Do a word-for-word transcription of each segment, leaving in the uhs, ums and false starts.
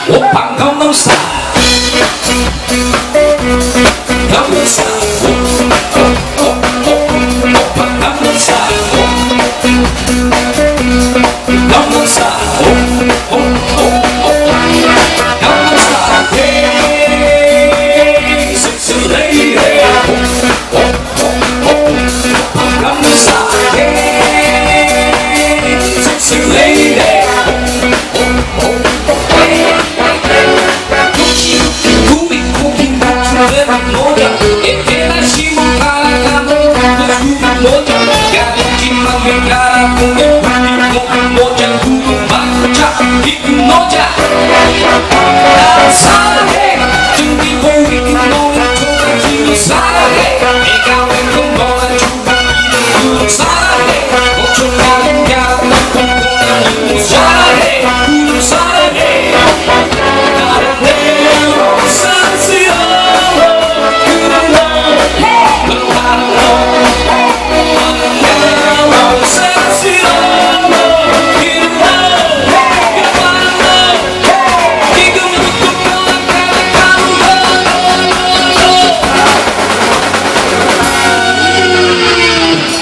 Oppa Gangnam Style. Gangnam Style. Oppa Gangnam Style. Gangnam Style. Gangnam Style. Hey, sexy lady. Gangnam Style. Hey, sexy lady.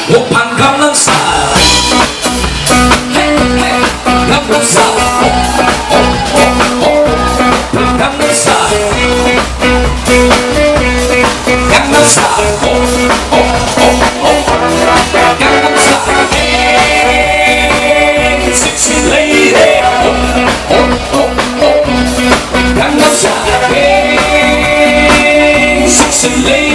Oppa Gangnam Style. Hey, hey, Gangnam Style. Gangnam Style. Gangnam Style. Hey, sexy lady. Gangnam Style. Hey, sexy lady.